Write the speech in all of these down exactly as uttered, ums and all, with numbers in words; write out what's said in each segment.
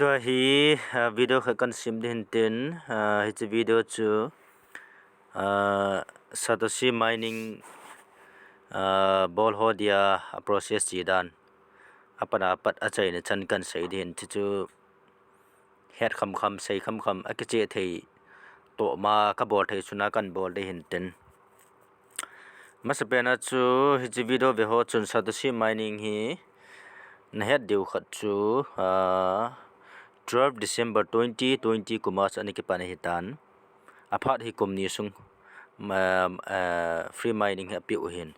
Hi, ah, video khat kan sem ding hin tin, ah, hiche video chu, ah, Satoshi Mining, ah, bol ho dia a process chi dan. Apat apat achaina chan kan sei ding hin, hichu het kham kham, sei kham kham, akicheh thei toh ma kabol thei chuna kan bol ding hin tin. Masapen a chu hiche video ve ho chun Satoshi Mining hi nahet diu khat chu, ah, twelve December twenty twenty kum a chu ana kipan ahitan. Aphat hi kum ni sung, um, ah, free mining hi apeh u hin.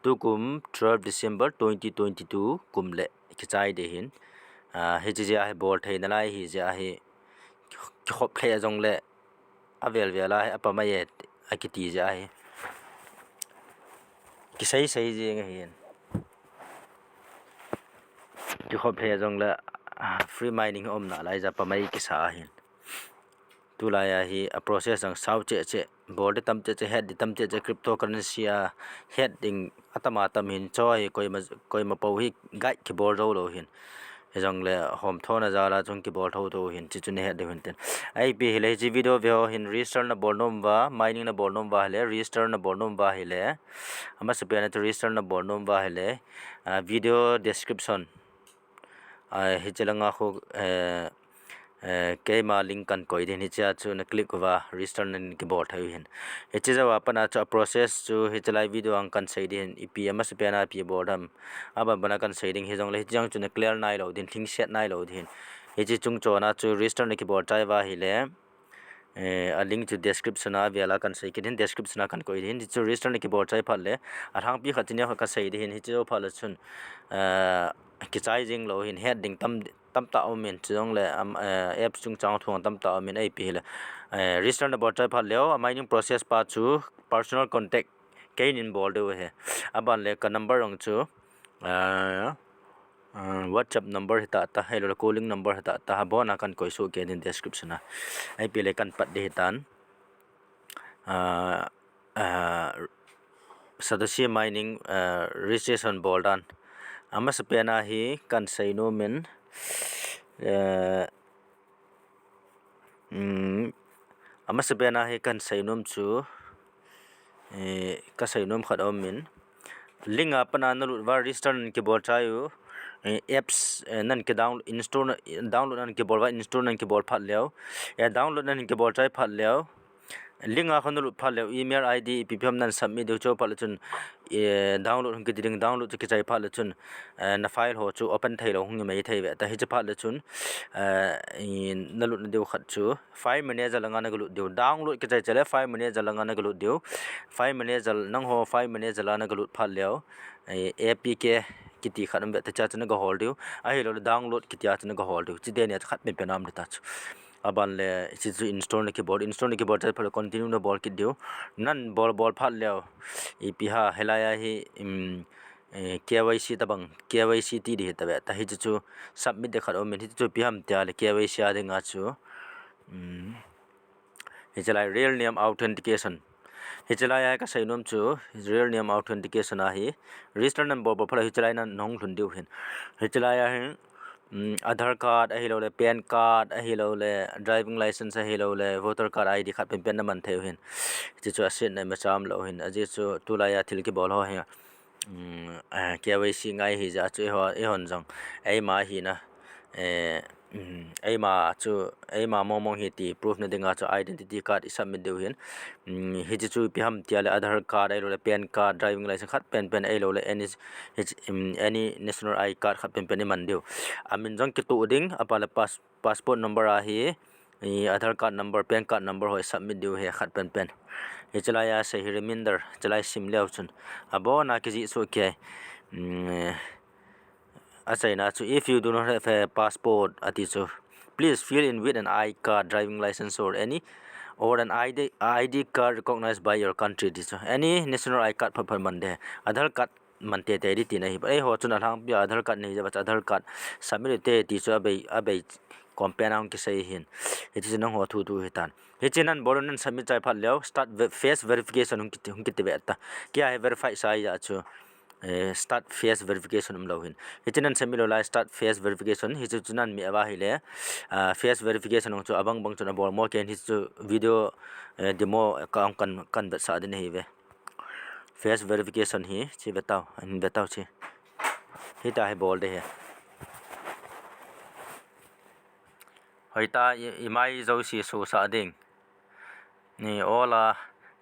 Tukum twelve December twenty twenty-two kum le kichai ding hin. Ah, hiche jeh a hi bol thei nalai hi jeh a hi kikhop lheh jongle avel vel a hi apa mai e akiti jeh a hi kisei sei jeng ahin. Kikhop lheh jongle, ah, free mining um nalai jeh a apa mai kisa ahin. Tulai a hi a process jong sao cheh cheh, bol ding tam cheh cheh, het ding tam cheh cheh, cryptocurrency a het ding atam atam hin, chu hi koima, koima pou hi guide kibol jou lou hin. Hijongle homthona jal a chun kibol thou thou hin, hichu nahet diu hin tin. Ipi hile hiche video ve ho hin register nabol nom uva, mining nabol nom uva hile, register nabol nom uva hile. Amasapen a chu register nabol nom uva hile, ah, video description, ah, hiche langa khu, eh, eh, keima link kan koi ding hin, hichea chu na click uva register nan kibol thei u hin. Hiche jou a pat a chu a process chu hiche lai video a kan sei ding hin, ipi amasapen a ipi bol ding ham, aban ban a kan sei ding, hijongle hiche jong chu na clear nai lou ding, lhingset nai lou ding hin. Hiche chung chon a chu register na kibol chai uva hile, eh, a link chu description a vel a kan sei kit hin, description a kan koi ding hin, hichu register na kibol chai phat le, alhangpi khat chu neo khat ka sei ding hin, hiche jou phat le chun, eh, kichai jing lou hin, het ding tam, tamtah um in, chujongle, am, eh, apps chungchang thua tamtah um in, ipi hile, eh, register nabol chai phat leu, a mining process pa chu personal contact keinin bol diu ahi. Aban le ka number jong chu, ah, ah, WhatsApp number hita ta, ahiloule calling number hita ta, abon a kan koi soh kei ding description a. Ipi le kan pat ding hitan. Ah, ah, Satoshi Mining, ah, registration bol dan. Amasapen a hi kan sei nom in, eh, um, amasapen a hi kan sei nom chu, eh, ka sei nom khat aum in. Link a pat a nalut uva register nan kibol chai u, eh, apps, eh, nan ki down-, install na, download nan kibol uva, install nan kibol phat leu, eh, download nan kibol chai phat leu, link a khu nalut phat leu, email I D ipi ipi ham nan submit diu, chu phat le chun, eh, download hung kiti ding, download chu kichai phat le chun, eh, na file ho chu open thei lou hung mai thei ve ta, hiche phat le chun, eh, i, nalut na diu khat chu, file manager langa na galut diu. Download kichai chai le file manager langa na galut diu. File manager, nangho file manager la na galut phat leu, eh, A P K kiti khat um ve ta, hichea chu na gahol diu. Ahiloule download kiti a chu na gahol diu. Hiche teni a chu khat penpen aum ding ta chu. Aban le, hiche chu install na kibol, install na kibol chai phat le continue nabol kit diu. Nan bol bol phat leu, ipi ham, hilai a hi, um, eh, K Y C tabang, K Y C ti ding hita ve ta, hiche chu submit ding khat aum in, hiche chu ipi ham tia le K Y C a dinga chu, um, hiche lai real name authentication. Hiche lai a ka sei nom chu real name authentication a hi register nan bol bol phat le hiche lai nan nahung lhun diu hin. Hiche lai a hi, um, Aadhaar card ahiloule, PAN card ahiloule, driving license ahiloule, voter card I D khat penpen na man thei u hin. Hiche chu asetna imacha um lou hin. Ajeh chu tulai a thil kibol ho hi, um, eh, K Y C ngai hi jeh a chu eiho, eihon jong eima hina, eh, um, eima chu, eima mong mong hi ti proof na dinga chu identity card i submit diu hin. Um, hiche chu ipi ham tia le Aadhaar card ahiloule, PAN card, driving license khat penpen ahiloule any, hiche, um, any national I D card khat penpen i man diu. Amin jong kitoh ding, apa le pass-, passport number a hi, i Aadhaar card number, PAN card number ho i submit diu hi khat penpen. Hiche lai a sei hi reminder, hiche lai sim leu chun abon a kijih soh kei. Um, achaina chu, if you do not have a passport, ati chu, please fill in with an I D card, driving license or any, or an I D, I D card recognized by your country, ti chu. Any national I D card phat phat man ding. Aadhaar card man teitei ding tina ahi. Eiho chun alhangpi a Aadhaar card nei jeh a chu Aadhaar card submit u hite ti chu abei, abei company a hung kisei hin. Hiche chu nangho thu thu hitan. Hiche nan bol u nan submit chai phat leu, start ve-, face verification hung kiti, hung kiti ve ta. Kei a hi verify sa ahi jeh a chu, eh, start face verification umlou hin. Hiche nan sem ilou lai start face verification, hichu chu nan meh uva ahile, ah, face verification hung chu abang bang chun abol mo ken hichu video, eh, demo ka hung kan, kan vetsah ding ahiuve. Face verification hi, chi vetau, hin vetau chi. Hitia hi bol ding ahi. Hoitah i, imai jouse sosah ding. Ni ola,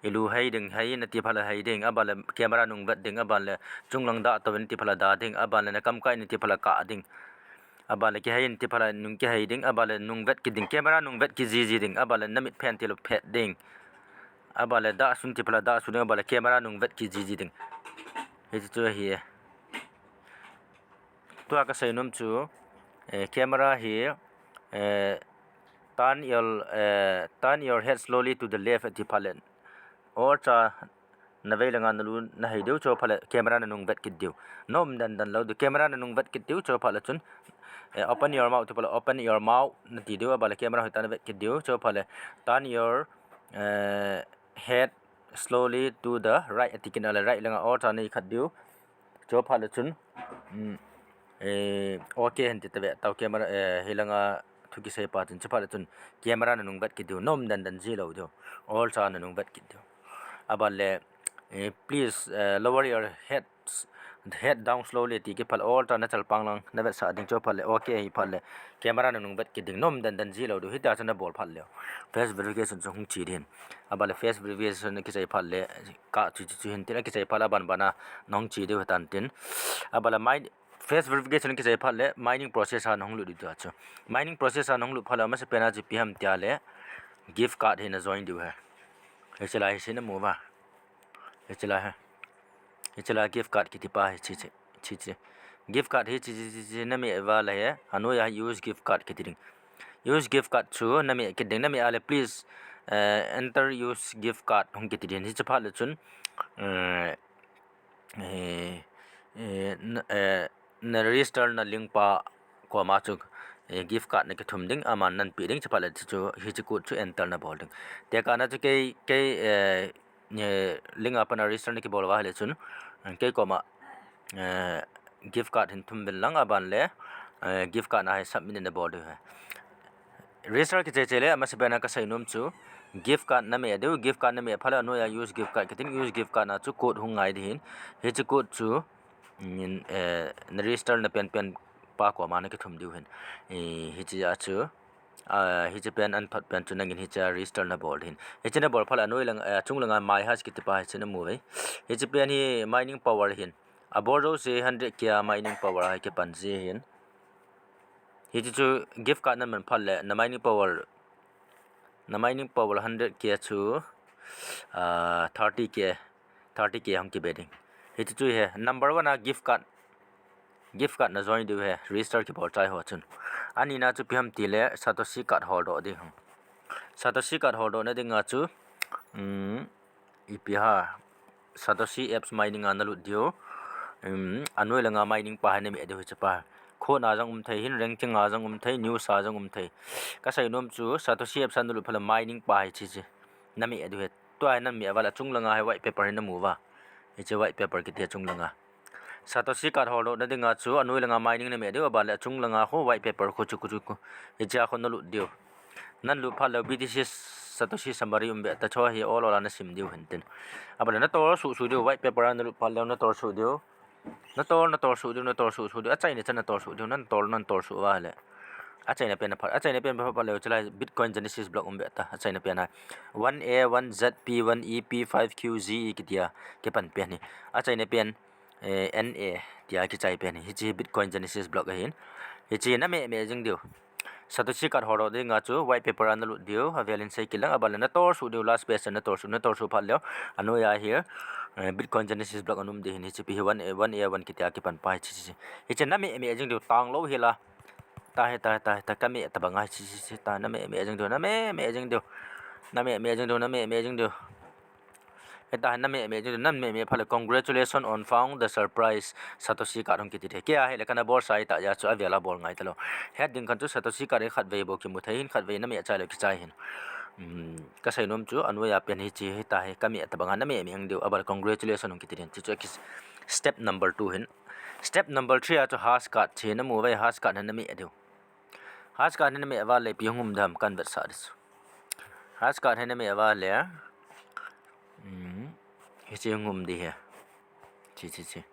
ilu hei ding, hei nati phat le hei ding, aban le camera nung vet ding, aban le chunglang dah tou nati phat le dah ding, aban le nakam kai nati phat le kah ding. Aban le kihei nati phat le nung kihei ding, aban le nung vet kit ding, camera nung vet kit jiji ding, aban le namit phet nati le phet ding. Aban le dah sun nati phat le dah sun ding, aban le camera nung vet kit jiji ding. Hichu ahi e. Tua kasei nom chu, eh, camera hi, eh, turn your, eh, turn your head slowly to the left ati phat le. Olcha navei langa nalu nahei diu, chuphat le camera nanung vet kit diu. Nom dandan lou diu, camera nanung vet kit diu, chuphat le chun, eh, open your mouth, chuphat le open your mouth nati diu, aban le camera hoitah navet kit diu, chuphat le turn your, eh, head slowly to the right ati kit le right langa olcha naikhat diu. Chuphat le chun, um, eh, okay hin ti tave tau camera, eh, hilanga thu kisei pa chun, chuphat le chun camera nanung vet kit diu, nom dandan ji lou diu, olcha nanung vet kit diu. Aban le, eh, please, eh, lower your head, head down slowly ti kit phat le olcha nachal pang lang navetsah ding, chuphat le okay hi phat le camera nanung vet kit ding, nom dandan ji lou diu, hitia chu nabol phat le face verification chu hung che ding. Aban le face verification kisei phat le, kah chu, chu, chu hin tin, akisei phat le aban bana nahung che diu hitan tin. Aban le mai, face verification kisei phat le mining process a nahung lut diu tua chu. Mining process a nahung lut phat le amasapen a chu ipi ham tia le gift card hi najoin diu ahi. Hiche lai hi namu uva. Hiche lai hi. Hiche lai gift card kiti pa hi hiche, hiche, hiche. Gift card hi hiche, hiche, hiche, nameh uva le hi. Anoiya hi use gift card kiti ding. Use gift card chu nameh kit ding, nameh a le please, eh, enter use gift card hung kiti ding. Hiche phat le chun, eh, eh, eh, na, eh, na register na link pa koma chu, eh, gift card nakithum ding, aman nape ding, chuphat le chu, hiche code chu enter nabol ding. Tekah na chu kei, kei, eh, eh, link a pat na register nakibol uva ahile chun, eh, kei koma, eh, gift card hin thum uvin lang aban le, eh, gift card na hi submit nabol diu ahi. Register kichai chai le, amasapen a kasei nom chu, gift card nameh diu, gift card nameh phat le anoiya use gift card kiti ding, use gift card na chu code hung ngai ding ahin. Hiche code chu, in, eh, na register na pen pen pa koma nakithum diu ahin. Eh, hiche a chu, ah, hiche pen athot pen chu nangin hiche a register nabol ding ahin. Hiche nabol phat le anoi lang, eh, achung langa my hash kiti pa hiche namu uve. Hiche pen hi mining power ahin. Abol jouse hundred K a mining power a kipan ji ahin. Hiche chu gift card naman phat le, na mining power, na mining power hundred K chu, ah, thirty K, thirty K hung kibe ding. Hiche chu hi, number one a gift card, gift card najoin diu ahi, register kibol chai ho chun. Anina chu ipi ham ti le, Satoshi card holdoh ding ham. Satoshi card holdoh na dinga chu, um, ipi ham, Satoshi apps mining a nalut diu. Um, anoi langa mining pa hi nameh diu hiche pa. Code a jong um thei ahin, ranking a jong um thei, news a jong um thei. Kasei nom chu Satoshi apps a nalut phat le mining pa hiche chu nameh diu ahi. Tua hi nameh uva le achung langa hi white paper hi namu uva. Hiche white paper kiti achung langa. Satoshi card holdoh na dinga chu anoi langa mining nameh diu, aban le achung langa khu white paper khu chu, khu chu, khu. Hiche a khu nalut diu. Nalut phat le B T C Satoshi summary um be ta chu hi ol ol a nasim diu ahin tin. Aban le nator suh suh diu, white paper a nalut phat le nator suh diu. Nator, nator suh diu, nator suh suh diu. Achaina chan nator suh diu, nator, nator suh uva le. Achaina pen a phat, achaina pen a phat le, hiche lai Bitcoin Genesis block um be ta. Achaina pen a one A, one Z P, one E P, five Q Z E kiti a kipan pen hi. Achaina pen, eh, N A tia kichai pen hi. Hiche Bitcoin Genesis block ahin. Hiche nameh meh jing diu. Satoshi card holdoh dinga chu white paper a nalut diu, avel in sei kit lang, aban le nator suh diu, last page a nator suh, nator suh phat le, anoiya hi, eh, Bitcoin Genesis block ana um ding ahin, hiche pen hi one A, one A one kiti a kipan pa hi hiche, hiche. Hiche nameh meh jing diu, tang lou hi la. Tahi, tahi, tahi, tahi, kameh tabang a hiche, hiche, hiche, ta nameh meh jing diu, nameh meh jing diu. Nameh meh jing diu, nameh meh jing diu. Hita hi nameh meh jing diu, nameh meh phat le congratulations on found the surprise Satoshi card hung kiti ding. Kei a hile kana bol sai ta jeh chu avel a bol ngai talou. Het ding khan chu Satoshi card hi khatvei bou kimu thei ahin, khatvei nameh chai lou kichai ahin. Um, kasei nom chu anoiya pen hiche hita hi kameh tabang a nameh meh jing diu, aban congratulations hung kiti ding. Hiche chu akis-, Step number two hin. Step number three a chu hash card chu namu uve, hash card hi name diu. Hash card hi name uva le ipi hung um dem kan vetsah ding chu. Hash card hi name uva le, um, hiche hung um ding ahi. Chi, chi, chi.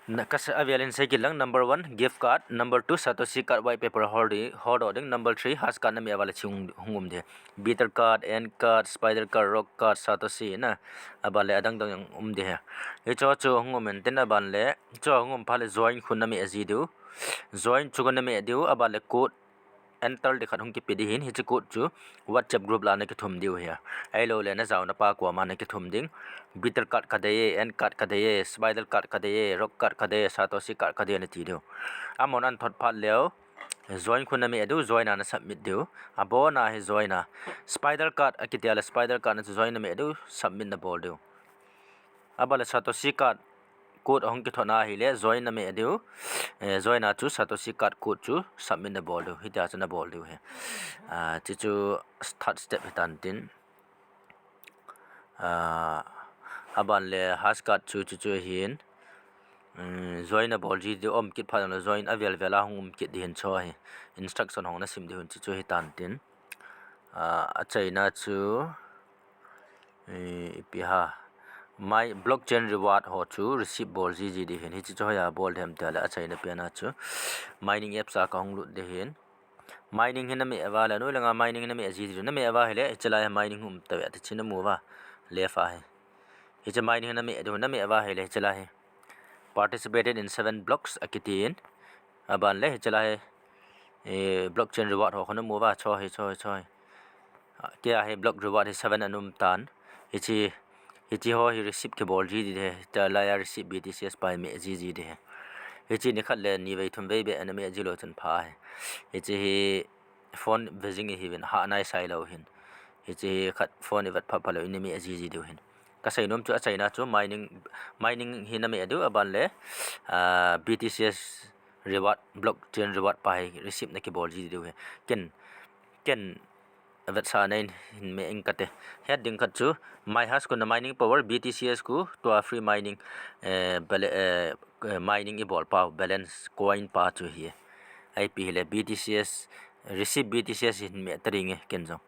Na, kasa avel in sei kit lang, number one, gift card, number two, Satoshi card, white paper hol ding, hol doh ding, number three, hash card name uva le hiche hung, hung um ding. Beetle card, ant card, spider card, rock card, Satoshi na, aban le adang dang um ding ahi. Hicho chu hung um in tin aban le, chu hung um phat le join khu name ji diu. Join chu khu name diu, aban le code enter ding khat hung kipe ding ahin, hiche code chu WhatsApp group lah a na kithum diu ahi. Ahilou le na jaona pa koma na kithum ding. Beetle card kadei e, ant card kadei e, spider card kadei e, rock card kadei e, Satoshi card kadei e nati diu. Amahon ahin thot phat leh, join khu name diu, join a na submit diu. Abon a hi join a. Spider card akiti a le spider card na chu join name diu, submit nabol diu. Aban le Satoshi card code ahung kithot na ahile, join name diu, eh, join a chu Satoshi card code chu submit nabol diu, hitia chu nabol diu ahi. Ah, hiche chu third step hitan tin. Ah, aban le hash card chu, chu, chu hin, um, join nabol ji diu, um kit phat le join avel vel a hung um kit ding ahin chu ahi. Instruction hung na sim diu ahin hiche chu hitan tin. Ah, achaina chu, eh, ipi ham. My blockchain reward ho chu receive bol ji ji ding ahin. Hiche chu hoiya bol dem tia le achaina pen a chu. Mining apps a kahung lut ding ahin. Mining hi name uva le, noi langa mining hi name ji ji diu. Name uva ahile, hiche lai mining um tave ti chu namu uva. Left a hi. Hiche mining hi name diu, name uva ahile, hiche lai hi. Participated in seven blocks akitin. Aban le, hiche lai hi. Eh, blockchain reward ho khu namu uva, chu hi, chu hi, chu hi. Ah, kei a hi block reward hi seven ana um tan. Hiche, hiche ho hi receive kibol ji ding ahi, hiche lai a receive B T C S pa hi me ji ji ding ahi. Hiche nikhat le nivei thumvei beh ana me ji lou chun pha ahi. Hiche hi phone vejing ihiuvin, hah nai sai lou hin. Hiche hi khat phone ivet pha pha lou in me ji ji diu ahin. Kasei nom chu achaina chu mining, mining hi name diu aban le, ah, B T C S reward, blockchain reward pa hi receive na kibol ji diu ahi. Ken, ken vetsahna in hin me ing kate. Het ding khat chu, my hash khu na mining power, B T C S khu, tua free mining, eh, bale-, eh, eh, mining ibol pau, balance coin pa chu ahi. Ipi hile B T C S, receive B T C S hin me ta ding e, ken jong.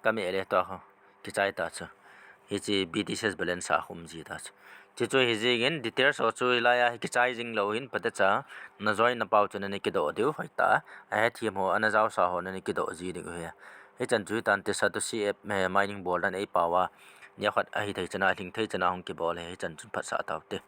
Ka me le tua ho, kichai ta chu. Hiche B T C S balance a khum ji ta chu. Hiche chu hi jing in details ho chu hilai a hi kichai jing lou hin phatecha, na join na pau chu nana kidoh diu hoitah a. Ahethem ho, ana jaosa ho nana kidoh ji diu ahi. Hichan chu hitante Satoshi app, eh, mining bol dan eipao a. Neokhat ahithei chan a, alhingthei chan a hung kibol ahi, hichan chun phatsah taute.